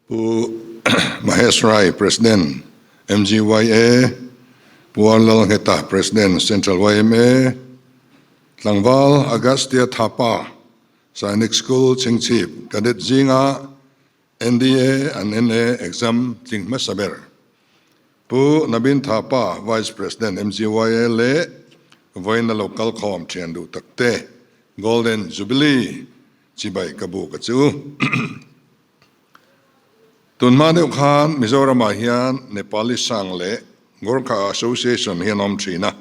Pu Mahesh Rai, President, MGYA, Pu Lalngheta, President, Central yma, Tlangval Agastya Thapa, Sainik School Chhingchhip Cadet zinga NDA and NA exam tling hmasa ber, Pu Nabin Thapa, Vice President, MGYA leh vawiina lo kalkhawm thian duh takte Golden Jubilee chibai ka buk a chu. Tunhma deuh khan Mizoramah hian Nepali Sangh leh Gorkha Association hi an awm thin a.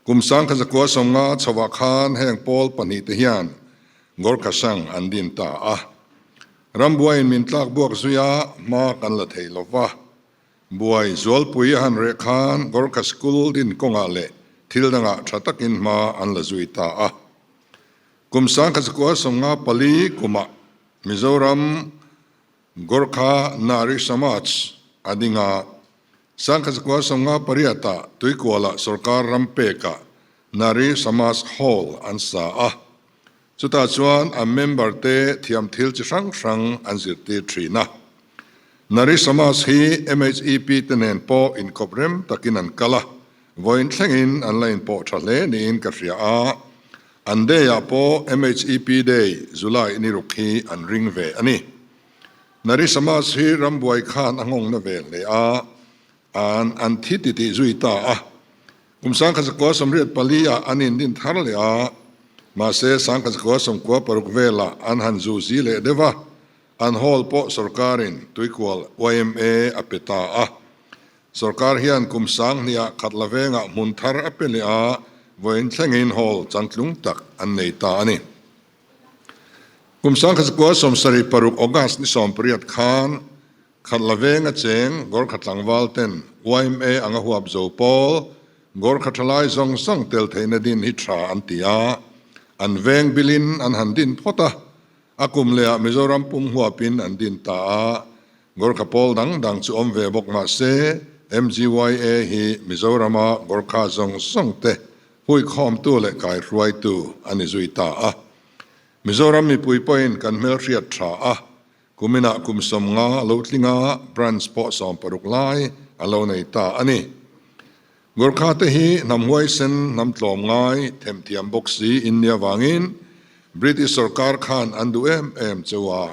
Kum 1950 chhoah khan heng pawl pahnihte hian Gorkha Sangh an din ta a. Rambuaiin min tlak buak zuia hma kan la thei lo va. Buai zualpui a han reh khan Gorkha School din kawngah leh thil dangah tha takin hma an la zui ta a. Kum 1954 kumah Mizoram Gorkha Nari Samaj a ding a, 1958 ah Tuikuala sorkar ram pekah Nari Samaj Hall an sa a, chutah chuan an member te thiam thil chi hrang hrang an zirtir thin a. Nari Samaj hi MHEP te nen pawh inkawp rem takin an kal a, vawiin thlengin an la inpawh tha hle niin ka hria a. An day ah pawh MHEP Day, July ni ruk hi an ring ve a ni. Nari Samaj hi rambuai khan a nghawng na ve hle a, an an thi ti tih zui ta a. Kum 1984 ah an in din thar leh a, mahse 1996 velah an han zu zi leh deuh a, an hall pawh sorkarin Tuikual yma a pe ta a. Sorkar hian kum sanghniah khat la vengah hmun thar a pe leh a, vawiin thlengin hall changtlung tak an nei ta a ni. Kum 1976 August ni 18 khan khat la venga cheng Gorkha tlangval ten yma anga huap zo pawl Gorkha thalai zawng zawng tel theihna din hi tha an ti a, an veng bilin an han din phawt a, A kum lehah Mizoram pum huapin an din ta a, Gorkha pawl dang dang chu awm ve bawk mah se, MGYA hi Mizorama Gorkha zawng zawng te huikhawmtu leh kaihruaitu a ni zui ta a. Mizoram mipui pawhin kan hmelhriat tha a, kuminah kum 50 lo tlinga branch pawh 16 lai a lo nei ta a ni. Gorkha te hi hnam huaisen, hnam tlawm ngai, themthiam bawk si in nia vangin British sorkar khan an duh em em cheu a.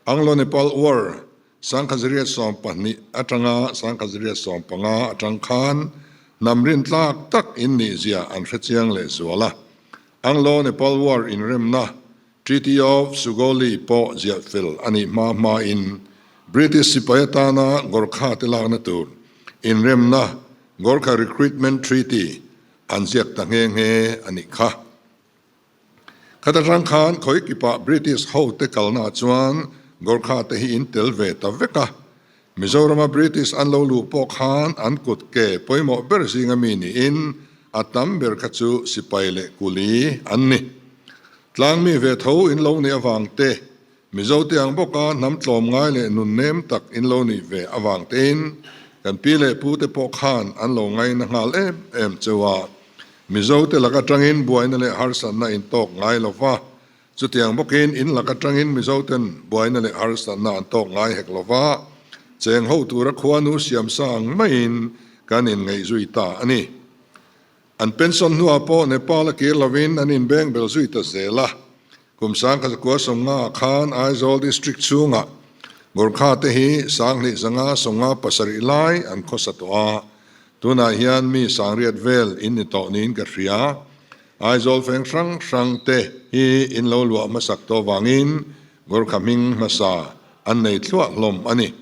Anglo-Nepal War 1912 atanga 1915 atang khan hnam rintlak tak in nih zia an hrechiang leh zual a. Anglo-Nepal War inremna Treaty of Sugoli pawh ziah fel a nih hma hmain British sipai atana Gorkha te lakna tur inremna Gorkha Recruitment Treaty an ziak ta nghe nghe a nih kha. Khata tang khan khawi kipah British ho te kalna chuan Gorkha te hi in tel ve ta vek a. Mizorama British an lo luh pawh khan an kut ke pawimawh ber zinga mi niin a tam ber kha chu sipai leh kuli an ni. Tlangmi ve tho in lo nih avang te, Mizo te ang bawka hnam tlawm ngai leh nun nem tak in lo nih ve avang tein kan pi leh pu te pawh khan an lo ngaina nghal em em cheu a. Mizo te lak atangin buaina leh harsatna in tawk ngai lo va, chutiang bawkin in lak atangin Mizo ten buaina leh harsatna an tawk ngai hek lo va, cheng ho tura khuanu siam sa ang maiin kan inngaihzui ta a ni. An pension hnuah pawh Nepal a kir lovin an inbeng bel zui ta zel a. Kum 1950 khan Aizawl District chhungah Gorkha te hi 2557 lai an khawsa tawh a, tunah hian mi sangriat vel in ni tawh niin ka hria. Aizawl feng hrang hrang te hi in lo luah hmasak tawh vangin Gorkha hming hmasa an nei thluah hlawm a ni.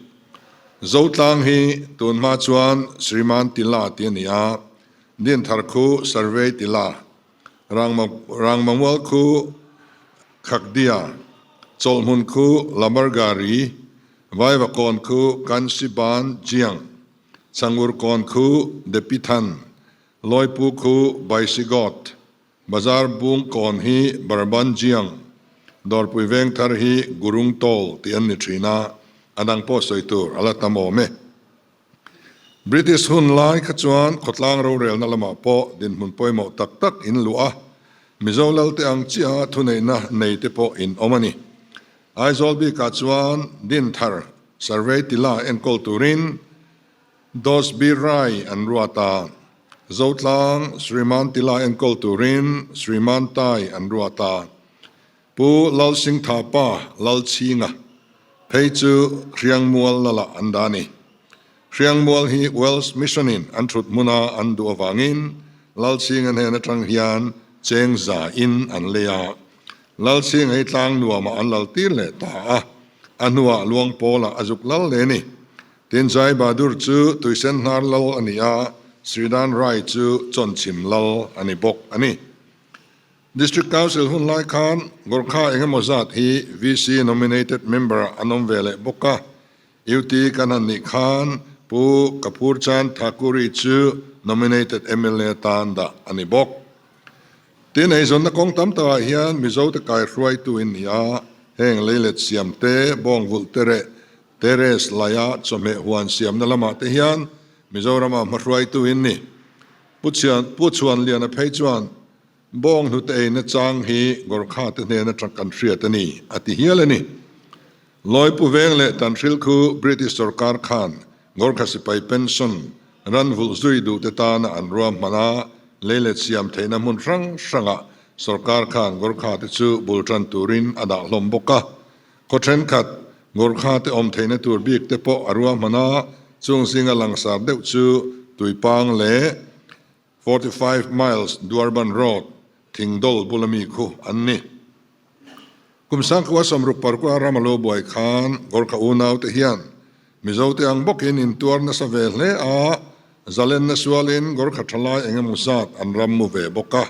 Zotlang hi tunhma chuan Sriman Tila ti a ni a, Dinthar khu Survey Tila, Rangmamual khu Khakdia, Chawlhmun khu Lamargari, Vaivakawn khu Kansiban Jiang, Changurkawn khu Depithan, Lawipu khu Baisigot, Bazar Bungkawn hi Barban Jiang, Dawrpui Vengthar hi Gurungtawl tih an ni thin a, a dang pawh sawi tur a la tam awm e. British hun lai kha chuan khawtlang rorelna lamah pawh dinhmun pawimawh tak tak in luh a, Mizo lalte ang chiaha thuneihna nei te pawh in awm a ni. Aizawl bikah chuan Dinthar. Survey Tila enkawl turin Dosby Rai an ruat a, Zotlang Sriman Tila enkawl turin Sriman Tai an ruat a, Pu Lalsingthapa Lalchhinga phei chu Hriangmual Lala an dah a ni. Hriangmual hi Welsh Mission-in an thut hmuna an duh avangin Lalchhinga hnen atang hian cheng za in an lei a, Lalchhinga hi tlang nuamah an lal tir leh ta a, a hnuah Luangpawlah a zuk lal leh a ni. Tin, Jai Bahadur chu Tuisen hnar lal a ni a, Sridan Rai chu Chawnchhim lal a ni bawk a ni. District Council hun lai khan Gorkha engemaw zat hi VC nominated member an awm ve leh bawk a, UT kan han nih khan Pu Kapoor Chand Thakuri chu nominated mla tan dah a ni bawk. Tin, eizawnna kawng tam takah hian Mizote kaihruaitu in ni a, heng leilet siam te, bawngvulh te reh Terrace laia chawhmeh huan siamna lamah te hian Mizorama hmahruaitu in ni. Pu Pu Chhuanliana phei chuan bawng hnute eina chang hi Gorkha te hnen atang kan hriat a ni, a ti hial a ni. Lawipu veng leh Tanhril khu British sorkar khan Gorkha sipai pension ran vulh zui duh te tana an ruahman a, lei let siam theihna hmun hrang hrangah sorkar khan Gorkha te chu bul tan turin a dah hlawm bawk a. Khaw thenkhat, Gorkha te awm theihna tur bik te pawh a ruahman a, chung zinga langsar deuh chu Tuipang leh 45 Miles Duarban Road, Thingdawl bula mi khu an ni. Kum sangkua sawmruk parkua ram a lo buai khan Gorkha unau te hian Mizo te ang bawkin intuar nasa ve hle a, zalenna sualin Gorkha thalai engemaw zat an ram mu ve bawk a.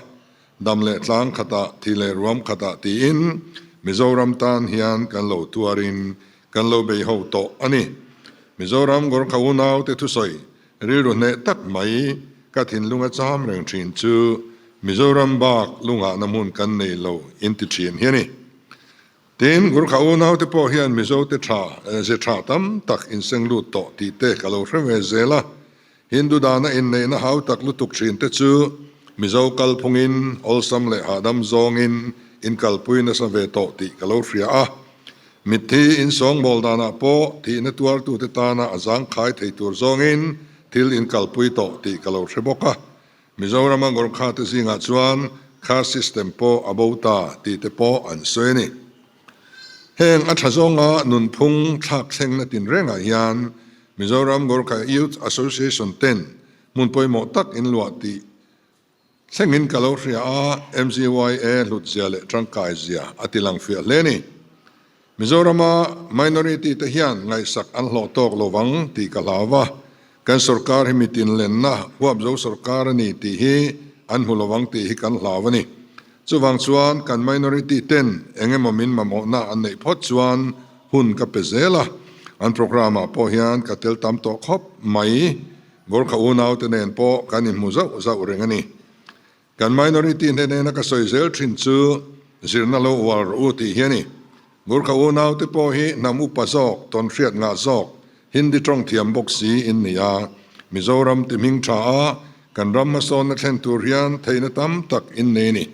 Dam leh tlang khatah, thi leh ruam khatah tiin Mizoram tan hian kan lo tuarin kan lo bei ho tawh a ni. Mizoram Gorkha unaute thusawi rilru hneh tak mai ka thinlunga cham reng thin chu Mizoram bak lungahna hmun kan nei lo inti thin hi a ni. Tin, Gorkha unaute pawh hian Mizote tha, ze tha tam tak inseng lut tawh tih te ka lo hre ve zel a. Hindu dana inneihna hau tak lutuk thin te chu Mizo kalphungin awlsam leh hahdam zawngin inkalpui nasa ve tawh tih ka lo hria a. Mitthi insawngbawl danah pawh thihna tuartute tana a zangkhai thei tur zawngin thil inkalpui tawh tih ka lo hre bawk a. Mizorama Gorkha te zingah chuan caste system pawh a bo ta tih te pawh an sawi a ni. Heng a tha zawnga nunphung thlak thlengna tinrengah hian Mizoram Gorkha Youth Association ten hmun pawimawh tak in luah tih thlengin ka lo hria a, MZYA hlutzia leh tangkai zia a ti lang fiah hle a ni. Mizorama minority te hian ngaihsak an hlawh tawk lo vang tih ka hlau va, kan sorkar hi mitin lenna huapzo sorkar a ni tih hi an hmu lo vang tih hi kan hlau a ni. Chuvang chuan kan minority ten eng emaw min mamawhna an neih phawt chuan hun ka pe zel a, an programme ah pawh hian ka tel tam tawh khawp mai. Gorkha unaute nen pawh kan inhmu zauh zauh reng a ni. Kan minority hnenena ka sawi zel thin chu zirna lo ual rawh u tih hi a ni. Gurkha unaute pawh hi hnam upa zawk, tawnhriat ngah zawk, Hindi tawng thiam bawk si in ni a. Mizoram ti hming tha a, kan ram hmasawnna thlen tur hian theihna tam tak in nei a ni.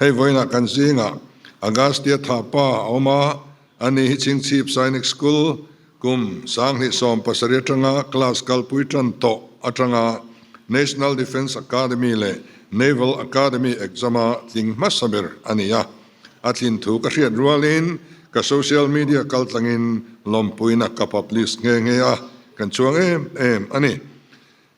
Hei vawiinah kan zingah Agastya Thapa a awm a, ani hi Chhingchhip Sainik School Kum 2017 atanga class kalpui tan tawh atanga National Defence Academy leh Naval Academy exam-a tling hmasa ber a ni a. A tlin thu ka hriat rualin ka social media kaltlangin lawmpuina ka publish nghe nghe a, kan chuang em em a ni.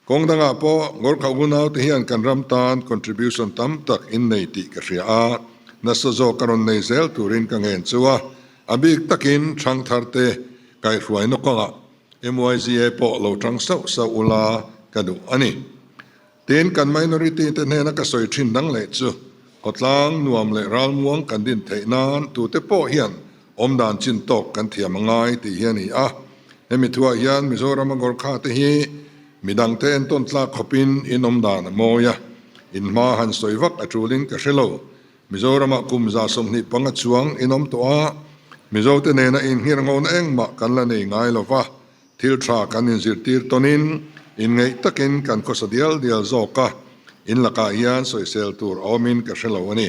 Kawng dangah pawh Gorkha unaute hian kan ram tan contribution tam tak in nei tih ka hria a, nasa zawk a rawn nei zel turin ka ngen chu a, a bik takin Thangthar te kaihhruai nawkangah MYZA pawh lo tang sauh sauh ula ka duh a ni. Tin, kan minority te hnena ka sawi thin dang leh chu khawtlang nuam leh ralmuang kan din theih nan tute pawh hian awmdan chin tawk kan thiam a ngai tih hi a ni a. Hemi thuah hian Mizorama Gorkha te hi midangte entawn tlak khawpin in awmdan a mawi a, in hma han sawi vak a tulin ka hre lo. Mizoramah kum 25 chuang in awm tawh a, Mizote nena inngirngona engmah kan la nei ngai lo va, thil tha kan inzirtir tawnin inngeih takin kan khawsa dial dial zawk a, in lakah hian sawisel tur a awmin ka hre lo a ni.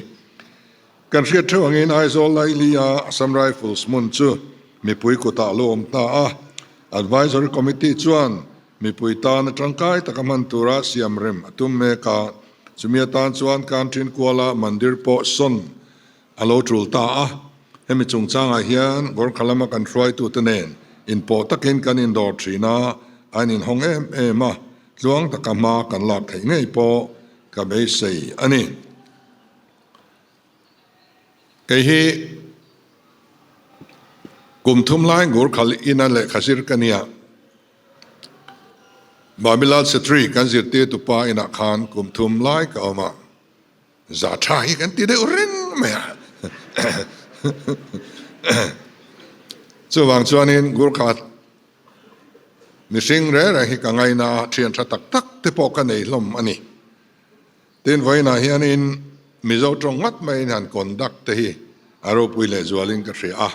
Kan hriat theuh angin Aizawl Laili-a Assam Rifles hmun chu mipui kutah lo awm ta a. Advisory Committee chuan mipui tana tangkai taka hman tura siam rem a tum mek a, chumi atan chuan Kanthin kuala mandir pawh sawn a lo tul ta a. Hemi chungchangah hian Gorkha lama kan hruaitute nen inpawh takin kan indawr thin a, a inhawng em em a, tluang taka hma kan lak theih ngei pawh ka beisei a ni. Kei hi kum thum lai Gurkhal ina lehkha zir ka nia. Babilal Chhetri kan zirtirtu pa inah khan kum thum lai ka awm a, za tha hi kan ti deuh reng mai a. Chuvang chuanin Gurkha mihring reng reng hi ka ngaina a, thian tha tak tak te pawh ka nei hlawm a ni. Tin, vawiinah hianin Mizo tawng ngat maiin han conduct te hi a ropui lehzualin ka hria a.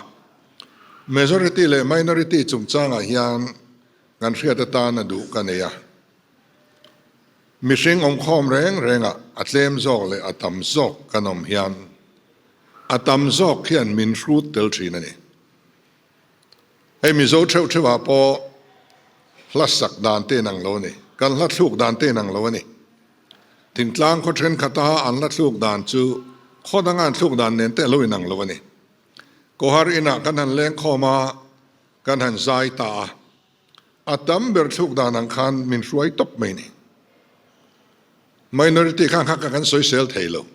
Majority leh minority chungchangah hian kan hriat atan a duh ka nei a. Mihring awmkhawm reng rengah a tlem zawk leh a tam zawk kan awm hian a tam zawk hian min hrut tel thin a ni. Hei Mizo theuh theuhah pawh hla sak dan te inang lo a ni, kan hla thluk dan te inang lo a ni. Thingtlang khaw thenkhat-a an hla thluk dan chu khaw danga an thluk dan nen te a lo inang lo a ni. Kawhar inah kan han lengkhawm a, kan han zai ta a, a tam ber thluk dan ang khan min hruai tawp mai a ni. Minority khan kha kan sawisel thei lo.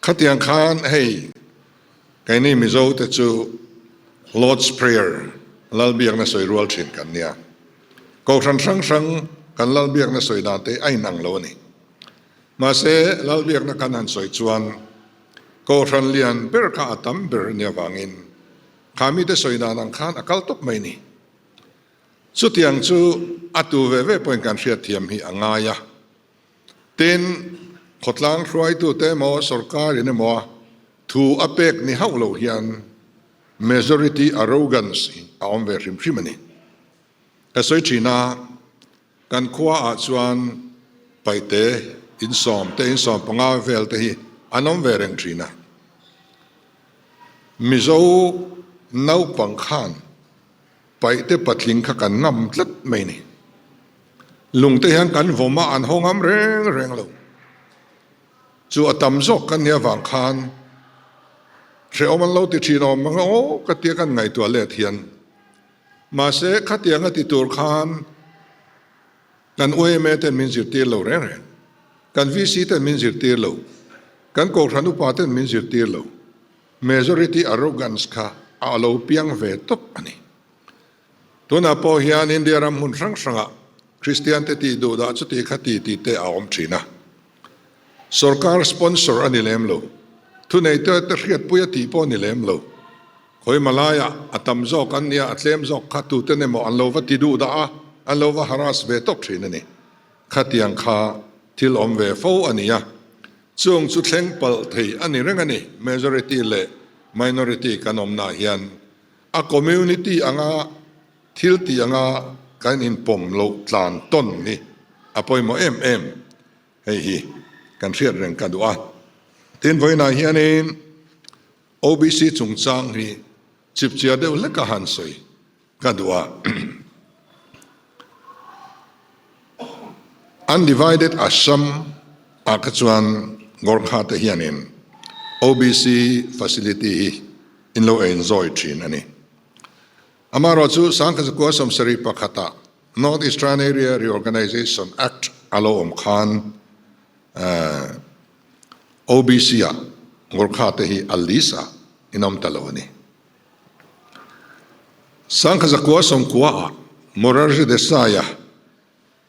Khatiang khan hei keini Mizo te chu Lord's Prayer Lalbiakna sawi rual thin kan nia. Kohhran hrang hrang kan Lalbiakna sawi dan te a inang lo a ni. Mahse Lalbiakna kan han sawi chuan Kohhran lian ber kha a tam ber nia vangin kha mite sawi dan ang khan a kal tawp mai ni. Chutiang chu a tu ve ve pawhin kan hriatthiam hi a ngai a. Tin, khawtlang hruaitute emaw sorkarin emaw thu a pek ni hauh lo hian majority arrogance hi a awm ve hrim hrim a ni. Ka sawi thin a, kan khuaah chuan paihte insawm te insawm panga vel te hi an awm ve reng thin a. Mizo naupang khan Paihte patling kha kan ngam tlat mai ni. Lungte hian kan vawm a, an haw ngam reng reng lo. Chu a tam zawk kan nih avang khan hrehawm an lo ti thin awm ang aw ka tia kan ngaihtuah let hian. Mahse khatiang a ti tur khan kan UMA ten min zirtir lo reng reng. Kan VC ten min zirtir lo. Kan Kohhran upa ten min zirtir lo. Majority arrogance kha a lo piang ve tawp a ni. Tunah pawh hian India ram hmun hrang hrangah Kristian te tih duh dah chuti kha ti tih te a awm thin a. Sorkar sponsor a ni lem lo. Thuneite te hriatpui a tih pawh a ni lem lo. Khawi Malaya a tam zawk an nia, a tlem zawk kha tuten emaw an lo va ti duh dah a, an lo va harass ve tawp thin a ni. Khatiang kha thil awm ve fo a ni a. Chung chu thleng palh thei a ni reng a ni. Majority leh minority kan awmnaah hian a community anga thil tih anga kan inpawm loh tlan tawn hi a pawimawh em em. Hei hi kan hriat reng ka duh a. Tin, vawiinah hianin OBC chungchang hi chipchiar deuh hlek a han sawi. Ka duh a. Undivided Assam ah kha chuan Gorkha te hianin OBC facility hi in lo enjoy thin a ni. Amaherawhchu Sangkhazakua sawmsarih pakhata North Eastern Area Reorganisation Act a lo awm khan OBC ah Gorkha te hi a list ah in awm ta lo a ni. Sangkhazakua sawmkuaah Morarji Desai-a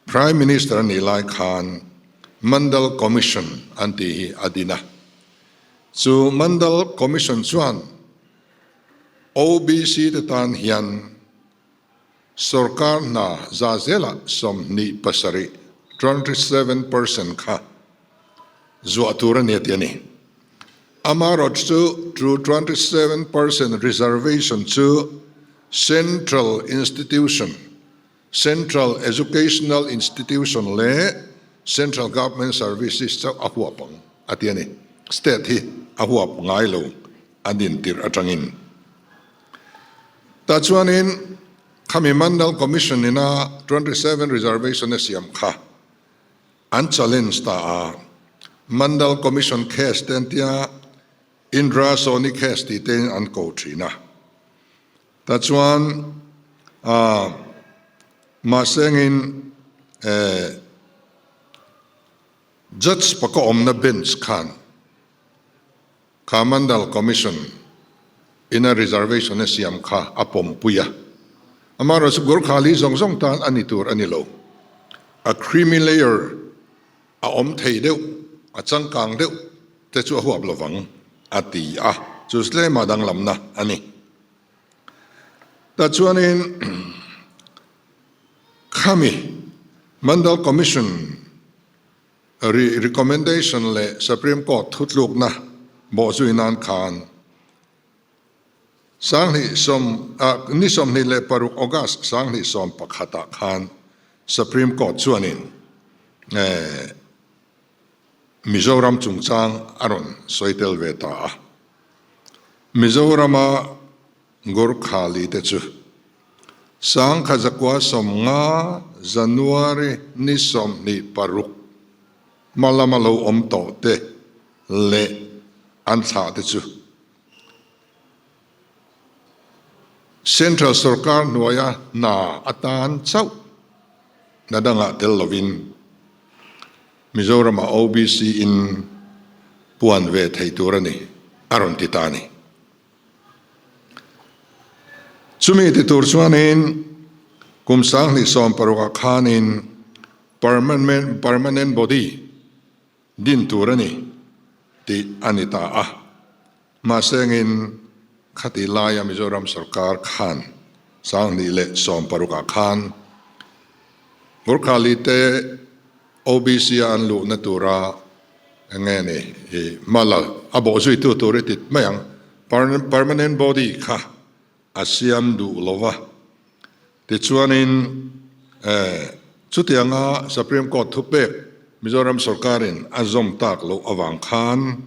Prime Minister a nih lai khan Mandal Commission an tih hi a din a. Chu Mandal Commission chuan OBC te tan hian sorkar hna za zelah 27, 27%, kha zuah tur a ni a ti a ni. Amaherawh chu chu 27% reservation chu Central Institution, Central Educational Institution leh Central Government Services chauh a huap ang a ti a ni. State hi a huap ngai lo a din tirh atangin. Tah chuanin khami Mandal Commission ina 27 reservation a siam kha an challenge ta a, Mandal Commission case te an tia, Indra Sawhney case tih te an ko thin a. Tah chuan ah mahsengin eh Judge paka awmna bench khan kha Mandal Commission ina reservation a siam kha a pawmpui a. Amaherawhchu Gurkhali zawng zawng tan a ni tur a ni lo. A creamy layer a awm thei deuh, a changkang deuh te chu a huap lovang a ti a, chu tlema danglamna a ni. Tah chuanin khami Mandal Commission recommendation leh Supreme Court thutlukna bawhzui nan khan Sanghnih ni 26 August 2011 ah khan Supreme Court chuanin Mizoram chungchang a rawn sawi tel ve ta a. Mizorama Gorkhali te chu 1950 January ni 26 hma lama lo awm tawh te leh an thlah te chu Central sorkar hnuaia hna atan chauh hna dangah tel lovin Mizoramah OBC in puan ve thei tur a ni, a rawn ti ta a ni. Chumi ti tur chuanin kum 2016 ah khanin permanent body din tur a ni tih a ni ta a. Mahsengin khati laia Mizoram sorkar khan 2016 ah khan Gurkhali te OBC a an luhna tura eng nge ni i hmala a bawhzuitu tur i tit mai ang permanent body kha a siam duh lo va. Tichuanin chutianga Supreme Court thupek Mizoram sorkarin a zawm tak loh avang khan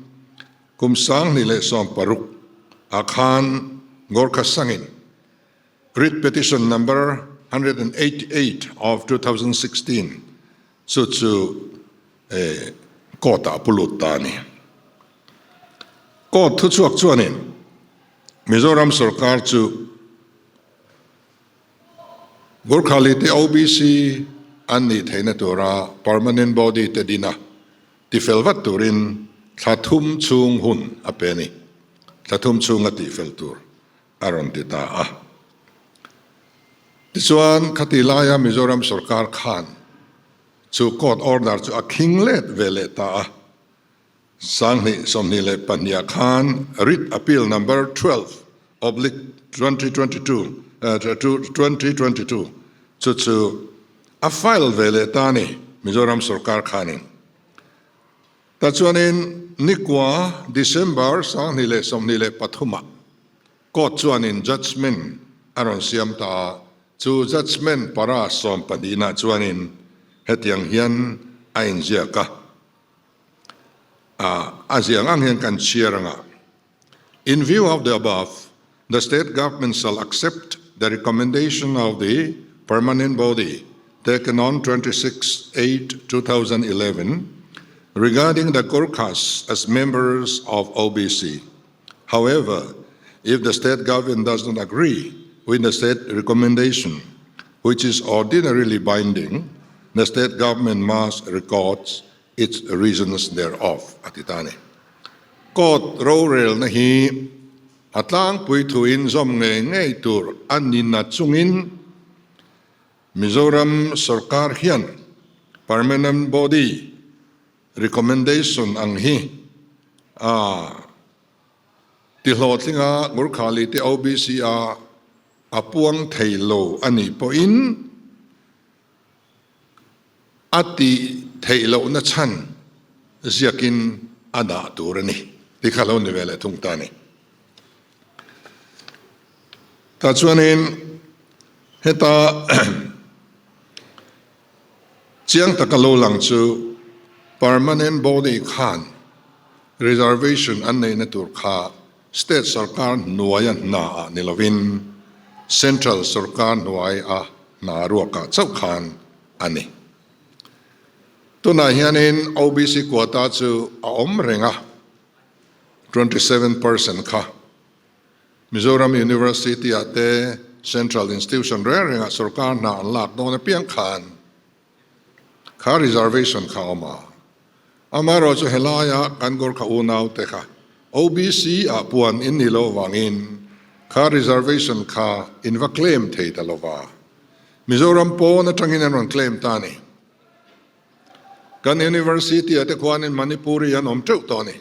kum 2016 ah khan Gorkha Sangin Writ Petition Number 188 of 2016 chu chu court ah a pu lut ta a ni. Court thuchhuak chuanin Mizoram sorkar chu Gurkhali te OBC an nih theihna tura permanent body te dina tifel vat turin thla thum chhung hun a pe a ni. Thla thum chhunga tihfel tur a rawn ti ta a. Tichuan, khati laia Mizoram sorkar khan chu court order chu a khing let ve leh ta a. 2022 ah khan Writ Appeal Number 12 oblique 2022 2022 chu chu a file ve leh ta a ni Mizoram sorkar khanin. Tachuanin nikua December 2023 ah court chuanin judgement a rawn siam ta a, chu judgement para 12 nah chuanin hetiang hian a inziak a. A ziang ang hian kan chhiar anga. In view of the above, the state government shall accept the recommendation of the permanent body taken on 26 8 2011 regarding the Gurkhas as members of OBC. However, if the state government does not agree with the state recommendation, which is ordinarily binding, the state government must record its reasons thereof, a ti ta a ni. Court rorelna hi a tlangpui thuin zawm ngei ngei tur a ni na chungin Mizoram sorkar hian permanent body recommendation ang hi a tihlawhtlinga Gurkhali te OBC a a puang thei lo a nih pawhin a tih theih lohna chhan ziakin a dah tur a ni tih kha lo ni ve leh thung ta a ni. Tah chuanin heta chiang taka lo lang chu permanent body khan reservation an neihna tur kha State sarkar hnuaia hna ah ni lovin. Central sorkar hnuai a hna ruakah chauh khan a ni. Tunah hianin OBC quota chu a awm reng a, 27% kha Mizoram University-ah te Central Institution reng rengah sorkar hna an lak dawn apiang khan kha reservation kha a awm a. Amaherawh chu helaia kan Gorkha unaute kha OBC ah puan in ni lo avangin kha reservation kha in va claim thei ta lova. Mizoram pawn atangin an rawn claim ta a ni. Kan University ah te khuanin Manipuri an awm teuh tawh a ni.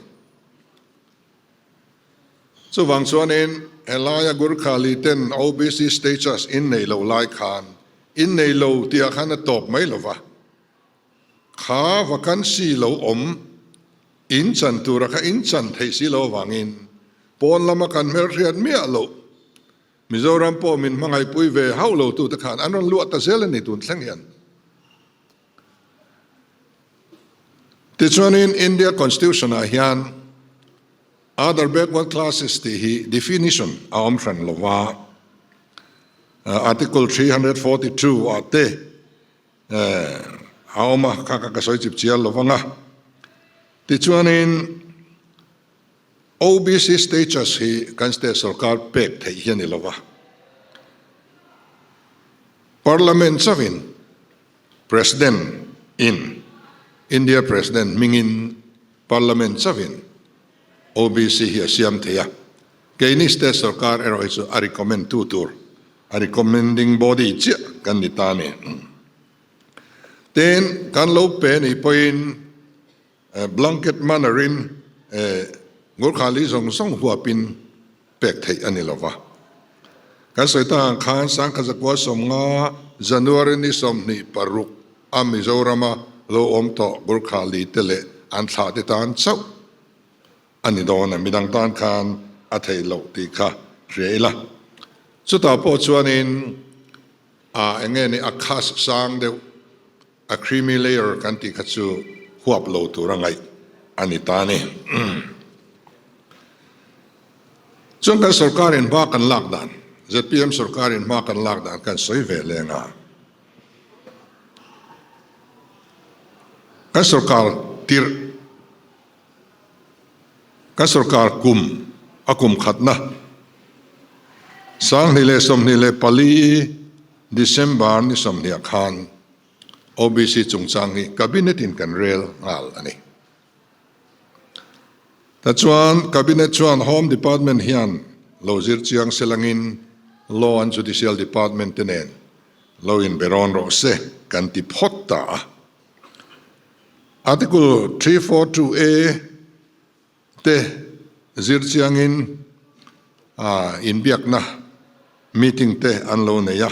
Chuvang chuanin helaia Gurkhali ten OBC status in nei lo lai khan in nei lo tih ah khan a tawp mai lova. Kha vacancy lo awm in chan tura kha in chan theih si lo avangin pawn lama kan hmelhriat miah loh Mizoram pawh min hmangaihpui ve hauh lo tute khan an rawn luah ta zel a ni tun thleng hian. Tichuanin India Constitution ah hian Other Backward Classes tih hi definition a awm hran lo va, Article 342 ah te a awm a, kha kha ka sawi chip chial lo vang a. Tichuanin OBC status hi kan state sorkar pek theih hi a ni lo va. Parliament chauhin President in India President hmingin Parliament chauhin OBC hi a siam thei a. Keini state sorkar erawh hi chu a recommend tu tur, a recommending body chiah kan ni ta a ni. Tin, kan lo pe nih pawhin Blanket manner in Gurkhali zawng zawng huapin pek theih a ni lo va. Kan sawi ta ang khan Sangkhazakua 50 January ni 26 a Mizorama lo awm tawh Gurkhali te leh an thlah te tan chauh a ni dawn a, midang tan khan a theih loh tih kha hria ila. Chutah pawh chuanin a eng nge ni a khas sang deuh A creamy layer kan tih kha chu huap lo tur a ngaih a ni ta a ni. Chuan kan sorkarin hma kan lak dan, zpm sorkarin hma kan lak dan kan sawi ve leng a. Kan sorkar tirh, kan sorkar kum a kum khatna 2024 December ni 20 ah khan OBC chungchang hi Cabinet in kan rel nghal a ni. Tichuan Cabinet chuan Home Department hian lo zir chiang selangin Law and Judicial Department te nen lo inbe rawn rawh se kan ti phawt ta a. Article 342A te zir chiangin inbiakna meeting te an lo nei a.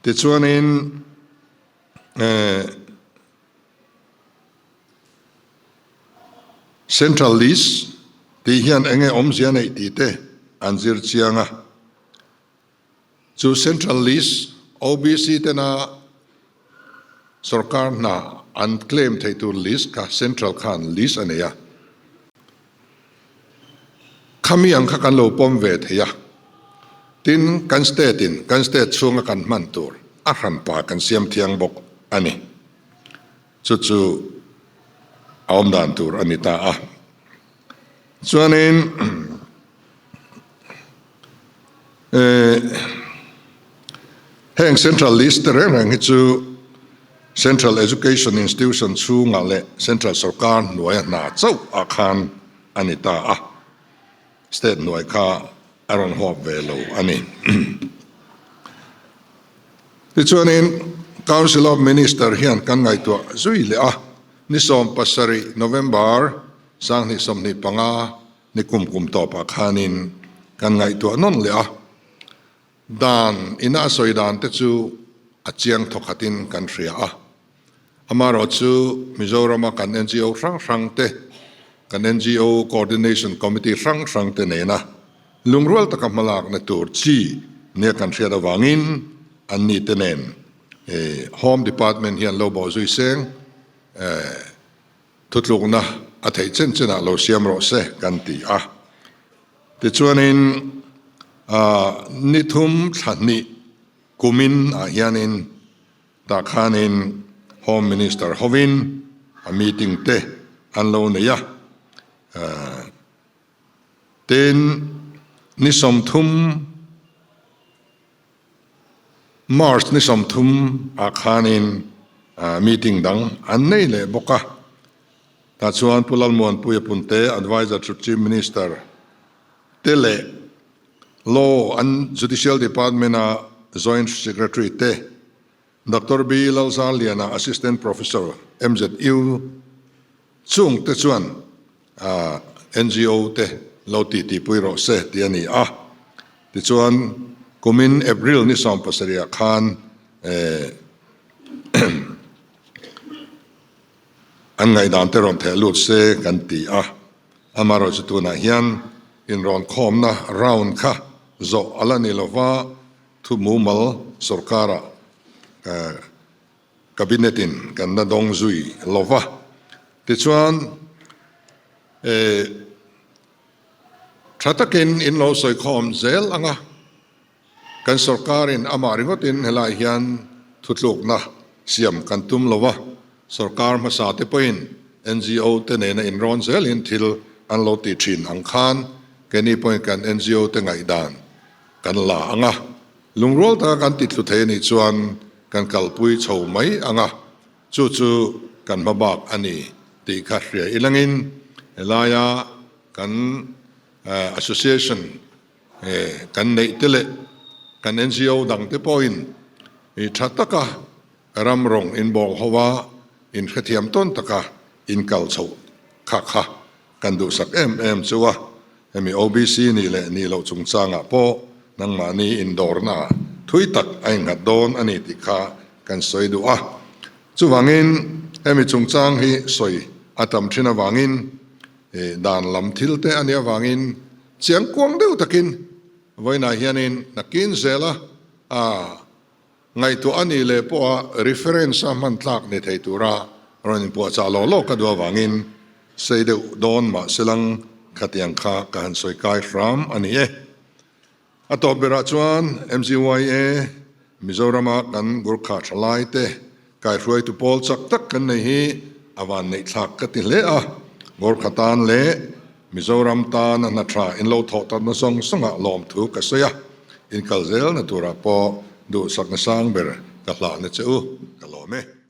Tichuanin Central List tih hian enge awmzia neih tih te an zir chiang a. Chu Central List OBC tena sorkar hna an claim theih tur list kha Central khan list a nei a. Khami ang kha kan lo pawm ve thei a, tin kan state in kan state chhunga kan hman tur a hranpa kan siam thiang bawk a ni. Chu chu a awm dan tur a ni ta a. Chuanin heng central list te reng reng hi chu Central Education Institution chhungah leh Central sorkar hnuaia hna chauh ah khan a ni ta a, state hnuai kha a rawn huap ve lo a ni. Tichuanin Council of Minister hian kan ngaihtuah zui leh a, ni 17 November 2025 ni kum kum tawpah khanin kan ngaihtuah nawn leh a, dan ina a sawi dan te chu a chiang thawkhatin kan hria a. Amaherawh chu Mizorama kan NGO hrang hrang te, kan NGO Coordination Committee hrang hrang te nena lungrual taka hmalakna tur chi nia kan hriat avangin anni te nen Home Department hian lo bawhzui seng Thutlukna a theih chen chenah lo siam rawh se kan ti a. Tichuanin Ni thum thla hnih kumin ah hianin tah khanin Home Minister hovin a meeting te an lo nei a. Tin, ni 30, March ni 30 ah khanin meeting dang an nei leh bawk a. Tah chuan Pu Lalmuanpuia Punte, Adviser to Chief Minister te leh Law and Judicial Department a Joint Secretary te, Doctor B. Lalzarliana, Assistant Professor, MZU, chung te chuan NGO te lo titipui rawh se tih a ni a. Tichuan, kumin April ni 17 ah khan an ngaihdan te rawn theh lut se kan ti a. Amaherawhchu tunah hian inrawn khawmna round kha zawh a la ni lova, thu mumal sorkara Cabinet in kan la dawng zui lova. Tichuan tha takin in lo sawi khawm zel ang a, kan sorkarin amah ringawtin helai hian thutlukna siam kan tum lova, sorkar hmasa te pawhin NGO te nena inrawn zelin thil an lo ti thin ang khan keini pawhin kan NGO te ngaihdan kan la ang a, lungrual taka kan ti thlu thei a nih chuan kan kalpui chho mai ang a, chu chu kan hma bak a ni tih kha hria ilangin helaia kan association kan neih te leh kan NGO dang te pawhin tha taka ram rawng inbawl ho a, inhrethiam tawn taka inkal chho kha kha Kan duhsak em em chu a, hemi OBC nih leh nih loh chungchangah pawh nangmahni indawrna thui tak a innghat dawn a ni tih kha kan sawi duh a. Chuvangin hemi chungchang hi sawi a tam thin avangin dan lam thil te a nih avangin chiang kuang deuh takin vawiinah hianin nakin zela a Ngaihtuah a nih leh pawha reference a hman tlak ni thei tura rawn inpuahchah lawk lawk ka duh avangin sei deuh dawn mah selang khatiang kha ka han sawi kai hram a ni e. A tawp berah chuan MZYA Mizorama kan Gurkha thalai te kaihruaitu pawl chak tak kan nei hi a van neih thlak ka ti hle a, Gurkha tan leh Mizoram tan a hna tha in lo thawh tatna zawng zawngah lawmthu ka sawi a, in kal zelna turah pawh duhsakna sang ber ka hlahna che u ka lawm e.